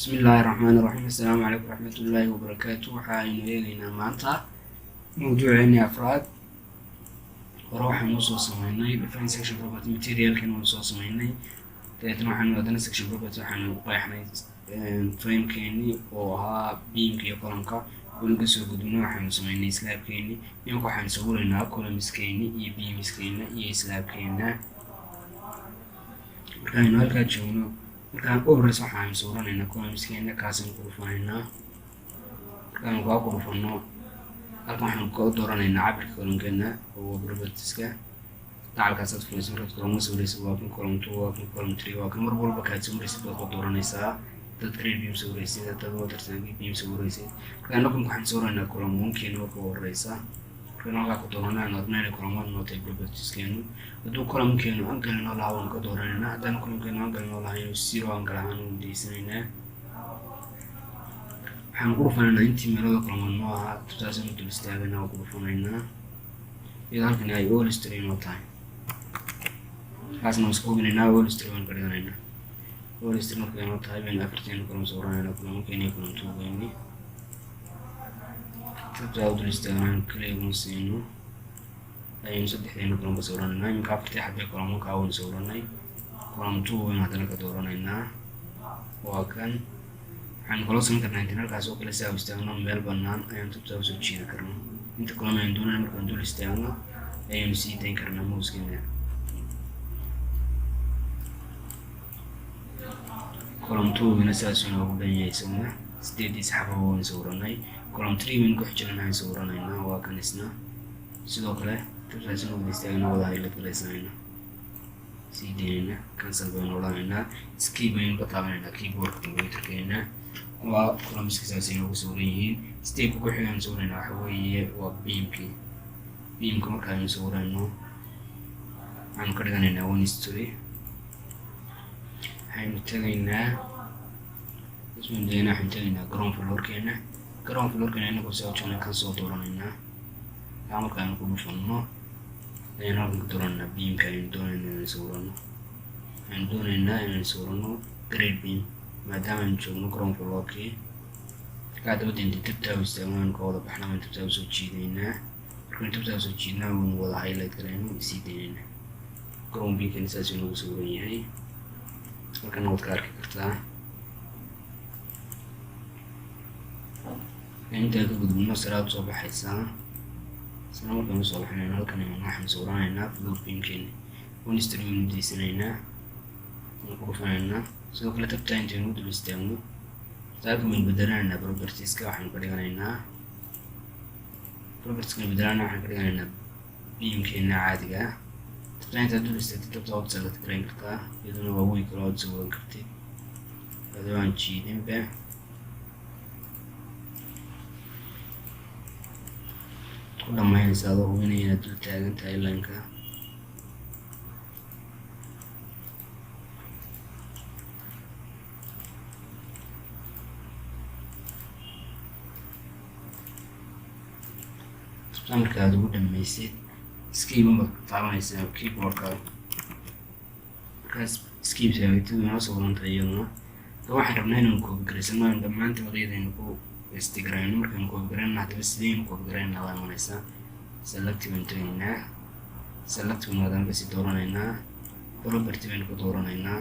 Bismillaahi raxmaani raxiim. Assalaamu calaykum waraxmatullaahi wabarakaatu. Waxa aynu eegeynaa maanta mawduuceennii afraad. Hore waxaynu usoo sameynay define section property, materialkan waanu soo sameynay. Dabeetna waxaanu haddana section property waxaanu qeexnay framekeenii oo ahaa beamka iyo columnka. Waynu kasoo gudubnay, waxaanu sameynay slabkeeni. Iminka waxaanu sawiraynaa columnskeeni iyo beamskeena iyo slabkeena. Markaaynu halkaa joogno, markaan u horeysa waxaanu sawiranaynaa columnskeena, kaasaynu ku dhufanaynaa. Markaanu kaa ku dhufano, halkan waxaanu ka dooranaynaa cabirka columnkeena oo propertieska dacalkaasaad furaysa. Markaad column sawiraysa, waa kan column two, waa kan column three, waa kan. Mar walba kaad sawiraysid baad ka dooranaysaa, dad grade beam sawiraysid, dad water tank beam sawiraysid. Marka inagu waxaan sawiraynaa column one-keena marka u horeysa. Markaan halkaa ku dooranaa, aan rabnaa inay column one noo tahay propertieskeenu. Hadduu columnkeenu angle noo lahaa, waan ka dooranaynaa. Haddaan columnkeenu angle noo lahayn, zero angle ahaan u daysanaynaa. Waxaan ku dhufanaynaa intii meelooda column one noo ahaa, tutaasaynu dul istaagaynaa oo ku dhufanaynaa, iyadoo halkan ay all story noo tahay. Kaasna waan iska hubinaynaa, all story waan ka dhiganaynaa. All story markay noo tahay baynu afarteenu column sawiranaynaa, columnkeeni iyo column two-geeni. Tabtaa u dul istaagnaan kaliya uma siino, ayaynu saddexdeena column ka sawiranaynaa. Iminka afartii xabee column one-ka waynu sawiranay. Column two waynu haddana ka dooranaynaa, waa kan. Waxaynu kaloo samayn karnaa intaan halkaas oo kale saa u istaagno, meel bannaan ayaan tabtaa usoo jiidi karno. Inta column aynu doonayna markaan dul istaagno ayaynu sii dayn karnaa mousekeena. Column two-gana saasuu inoogu dhan yahay isaguna, sideediisa xababa waynu sawiranay. Column three baynu ku xijiranahay, sawiranaynaa, waa kan isna. Sidoo kale tabtaasina wada istaagna, wada highlight garaysanayna, sii daynayna, cancel baynu odhanaynaa, escape baynu ka taabanaynaa keyboardka computerkeena. Waa columnska saasay inoogu sawiran yihiin. Stepka ku xigaan sawirayna waxa weeye waa beamkii. Beamka markaaynu sawirayno, waxaanu ka dhiganaynaa one story. Waxaynu tegaynaa ismudayna, waxaynu tegaynaa ground floorkeena. Ground floorkeena inagoo soo joogna kan soo dooranaynaa. Kaa markaaynu ku dhufanno ayaan halkan ka dooranaa beamka aynu doonayna inaynu sawirano. Waxaynu doonaynaa inaynu sawirano grade beam, maadaama aynu joogno ground floorkii. Markaa dabadda inta tabtaa u istaagno, aynu ka wada baxna, aynu tabtaa usoo jiidaynaa. Markaynu tabtaa usoo jiidnaa, waynu wada highlight garayno, sii daynaynaa. Ground beamkani saas inoogu sawiran yahay, halkan waad ka arki kartaa. Intaa ka gudubno, saraad soo baxaysaa. Isla markaan usoo baxnayno, halkan waxaan sawiranaynaa floor beamkeena. One story baynu daysanaynaa, waan ku dhufanaynaa. Sidoo kale tabtaa intaynu u dul istaagno, halkan baynu bedelanaynaa propertieska. Waxaynu ka dhiganaynaa propertieska bedelanaa, waxaan ka dhiganaynaa beamkeena caadiga ah. Tabtaa intaad dul istaagtid, tabtaa waad select garayn kartaa, iyaduna waa weyn kale ood sawiran kartid adoo aan jiidinba. Ku dhamaynaysa adoo hubinaya inaad dul taagan tahay lineka. Tabtaa marka aad ugu dhammaysid, escape baad taabanaysaa keyboardka. Markaas escape taagatid, way noo sawirantahay iyaduna. Waxaan rabnaa inaynu copy garaysano, aynu dhammaan dabaqyadaynu ku paste garayno. Markaynu copy garayno, haddaba sidaynu copy garaynaa baa imanaysaa. Select baynu tegaynaa, select baynu haddana kasii dooranaynaa, property baynu ka dooranaynaa.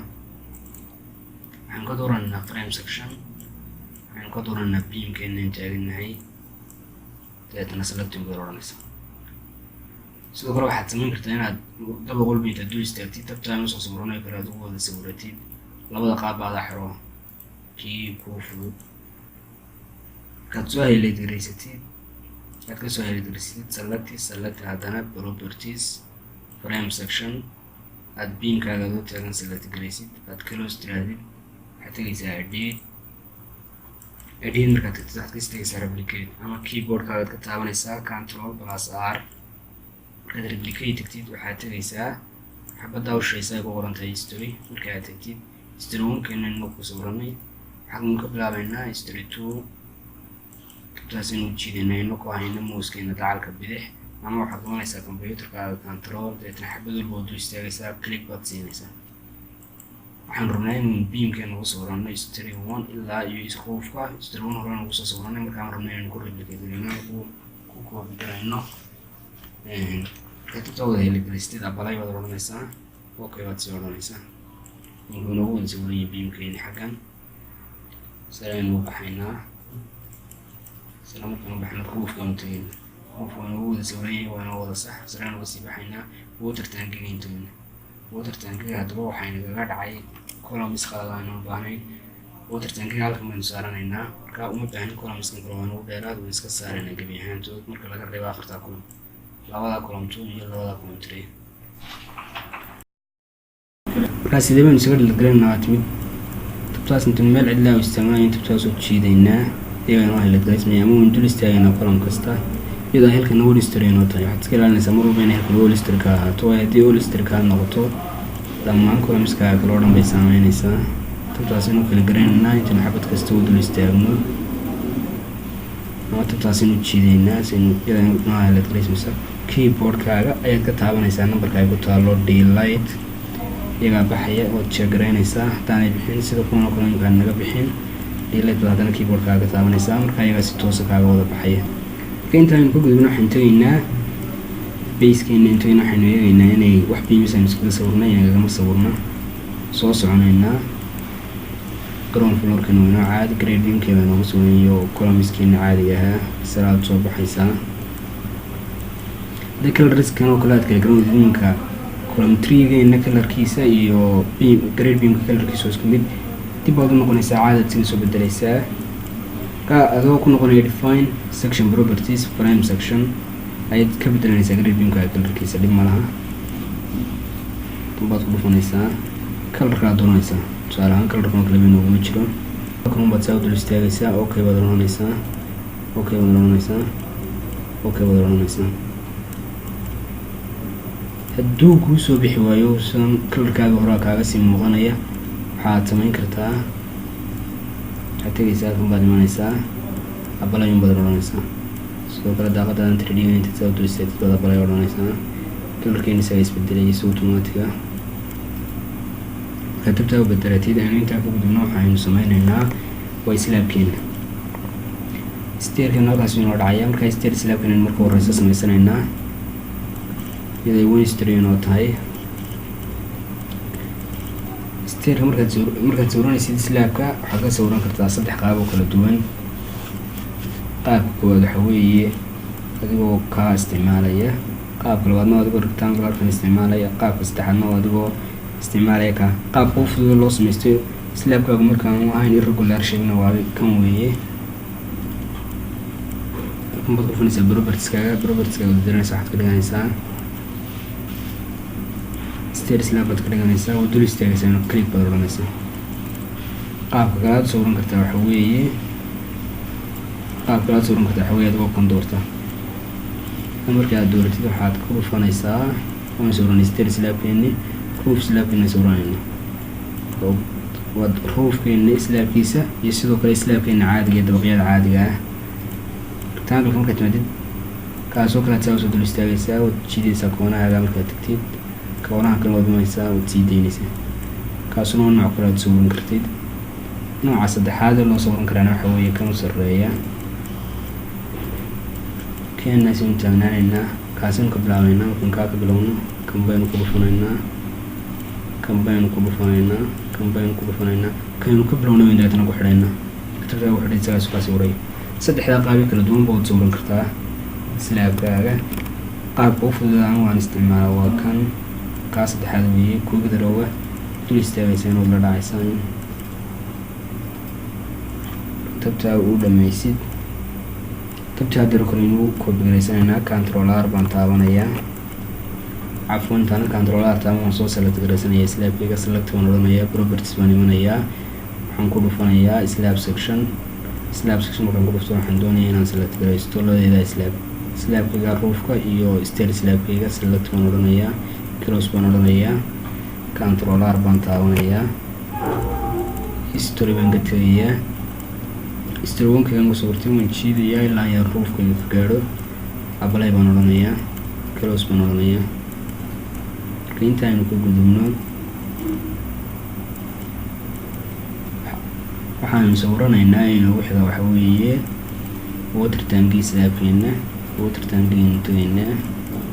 Waxaan ka dooranaynaa frame section, waxaynu ka dooranaynaa beamkeena aynu taagannahay, dabeetana select baad odhanaysaa. Sidoo kale waxaad samayn kartaa inaad dabaq walba intaad dul istaagtid, tabtaa usoo sawiranayo kale aad ugu wada sawiratid. Labada qaab baadaa xiro, kii kuu fudud. Markaad soo highlight garaysatid, aad kasoo highlight garaysatid select, select haddana properties, frame section, aad beamkaaga adoo taagan select garaysid, aad close tirahdid, waxaad tegaysaa edit. Edit markaad tagtid, waxaad kasii tegaysaa replicate, ama keyboardkaagaad ka taabanaysaa control plus R. Markaad replicate tagtid, waxaad tegaysaa xabadda ushaysa ay ku qoran tahay story. Markaad tagtid story one-keena inoo ku sawiranay, waxaan ka bilaabaynaa story two. Tubtaas inuu jiidanaa inoo hayna mouse-keena dacalka bidix, ama waxaad qabanaysaa computerkaaga control, dabeetna xabad walba waad dul istaagaysaa, click baad siinaysaa. Waxaan rabnaa inuu beamkeena ugu sawirano story one ilaa iyo roofka. Story one horena ugu soo sawiranay, markaan rabnay inaynu ku replicate garayno, ku copy garayno. Markaad tubta wada heligelistid, apply baad odhanaysaa, okay baad sii odhanaysaa. Wuxuu inoogu wada sawiran yahay beamkeeni xaggan sare. Aynu u baxaynaa isla markaan u baxno, roofkaan u tagayna. Roof waa inoogu wada sawiran yahay, waa inoo wada sax. Sare aynu uga sii baxaynaa, water tankiga tagayna. Water tankiga haddaba waxaa inagaga dhacay columns qalad aynu u baahnayn. Water tankiga halkan baynu saaranaynaa. Marka uma baahnin columnskan kale, waa nagu dheeraad, waan iska saaraynaa gebi ahaantood, marka laga reebo afartaa column, labada column two iyo labada column three. Markaa sidee baynu isaga dhilgaraynaa? Waa timid tubtaas intaynu meel cidlaa u isticmaalayn, tubtaas oo jiidaynaa, iyaga inoo highlight-garaysmaya, ama waynu dul istaagaynaa column kasta, iyadoo halkan all story inoo tahay. Waxaad iska ilaalinaysaa mar walba inay halkan all story ka ahaato, waayo haddii all story kaa noqoto, dhammaan columnskaaga kale oo dhan bay saameynaysaa. Tubtaas inuu kala garanaynaa intaynu xabad kasta u dul istaagno, ama tubtaas inuu jiidaynaa saynu iyada inoo highlight garaysmaysa. Keyboardkaaga ayaad ka taabanaysaa numberka ay ku taalo delete, iyagaa baxaya, ood check garaynaysaa. Haddaanay bixin, sida kuwan oo kale imkaan naga bixin, delete baad haddana keyboardkaaga ka taabanaysaa. Marka iyagaa si toosa kaaga wada baxaya. Marka intaaynu ka gudubno, waxaynu tegaynaa basekeena intayna, waxaynu eegaynaa inay wax beams aynu iskaga sawirnay, inagagama sawirna. Soo soconaynaa, ground floorkana waa inoo caadi, grade beamkii baa inoogu sugan iyo columnskeena caadiga ahaa. Saraad soo baxaysaa hadii colorskan oo kale aad kala garan weydid, iminka column three-geena colorkiisa iyo beam grade beamka colorkiisa oo isku mid, dib baad u noqonaysaa, caadaad isaga soo bedeleysaa. Marka adoo ku noqonaya define section properties, frame section, ayaad ka bedelanaysaa grade beamka colorkiisa, dhib ma laha. Baad ku dhufanaysaa, colorkaad doonaysaa. Tusaale ahaan, colorkan oo kale bay nooguma jiro. Halkan baad saa u dul istaagaysaa, okay baad odhanaysaa, okay baad odhanaysaa, okay baad odhanaysaa. Hadduu kuu soo bixi waayo, usan colorkaaga horaa kaaga sii muuqanaya, waxaad samayn kartaa, waxaad tegaysaa halkan baad imanaysaa, apply baad odhanaysaa. Sidoo kale daaqadadan 3D intaad saa u dul istaagtid baad apply odhanaysaa. Colorkeena isaga isbedelaya si automatic ah markaad tabtaa u bedelatid. Aynu intaa ka gudubno, waxaynu sameyneynaa waa slabkeena. Stairkeena halkaas inoo dhacaya. Markaa stair slabkeena marka horeysa sameysanaynaa, iyaday one story inoo tahay. Stairka markaad sawiranaysid slabka, waxaad ka sawiran kartaa saddex qaab oo kala duwan. Qaabka koowaad waxa weeye adigoo kaa isticmaalaya, qaabka labaadna waa adigoo rectangularkan isticmaalaya, qaabka saddexaadna waa adigoo isticmaalaya ka. Qaabka ugu fudud loo samaysto slabkaagu markaan ahayn irregular shape-na waa kan weeye. Halkan baad ku dhufanaysaa propertieskaga, propertieskaga bedelanaysaa, waxaad ka dhiganaysaa stair slab baad ka dhiganaysaa, waad dul istaagaysaa, click baad odhanaysaa. Qaabka kale aad sawiran kartaa waxa weeye, qaabka kale aad sawiran kartaa waxa weeye adigoo kan doorta. Kan markii aad dooratid, waxaad ku dhufanaysaa, waan sawiranay stair slabkeeni, roof slabkeena sawiranayna. Waad roofkeena slabkiisa iyo sidoo kale slabkeena caadiga ee dabaqyada caadiga ah. Rectangle markaad timaadid, kaasoo kale aad saa usoo dul istaagaysaa, waad jiidaysaa koonahaaga. Markaad tagtid koonaha kale, waad imanaysaa, waad sii daynaysaa. Kaasuna waa nooc kale aad sawiran kartid. Nooca saddexaad ee loo sawiran karaana waxa weeye kan u sarreeya. Keenaasaynu taagnaanaynaa, kaasaynu ka bilaabaynaa. Markaan kaa ka bilowno, kan baynu ku dhufanaynaa, kan baynu ku dhufanaynaa, kan baynu ku dhufanaynaa. Kaynu ka bilowna baynu dabeetana ku xidhaynaa. Tabtaa ku xidhay, isagaas kaa sawiraya. Saddexdaa qaabi kala duwan baad sawiran kartaa slabkaaga. Qaabka u fudud anigu aan isticmaala waa kan, kaa saddexaad weeye. Kuuga darooga dul istaagaysaa, inaad la dhacaysaan tabtaa u dhammaysid. Tabtaa daro kale inuu copy garaysanaynaa, control R baan taabanayaa. Cafwan, intaana control R taaban, waan soo select garaysanayaa slabkayga. Select baan odhanayaa, properties baan imanayaa, waxaan ku dhufanayaa slab section. Slab section markaan ku dhufto, waxaan doonayaa inaan select garaysto labadeeda slab. Slabkayga roofka iyo stair slabkayga select baan odhanayaa, close baan odhanayaa, Control R baan taabanayaa, story baan ka tegayaa. Story one-kaygan kusoo hortay waan jiidayaa ilaa ayaan roofkayga ka gaadho. Apply baan odhanayaa, close baan odhanayaa. Marka inta aynu ka gudubno, waxaanu sawiranaynaa inoogu xiga waxa weeye water tankii slabkeena. Water tankigaynu tegaynaa,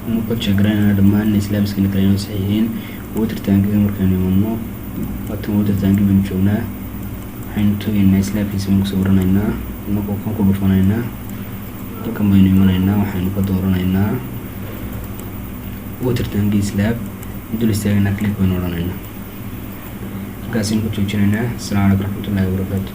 inu ka check garaynana dhammaan slabskana kale inoo sax yihiin. Water tankiga markaynu imano, waatan water tanki baynu joognaa. Waxaynu tegaynaa slabkiisa baynu ku sawiranaynaa, inagoo kan ku dhufanaynaa. Halkan baynu imanaynaa, waxaynu ka dooranaynaa water tanki slab, dul istaagaynaa, click baynu odhanaynaa. Halkaasaynu ku joojinaynaa. Asalaamu calaykum raxmatullahi wabarakaatu.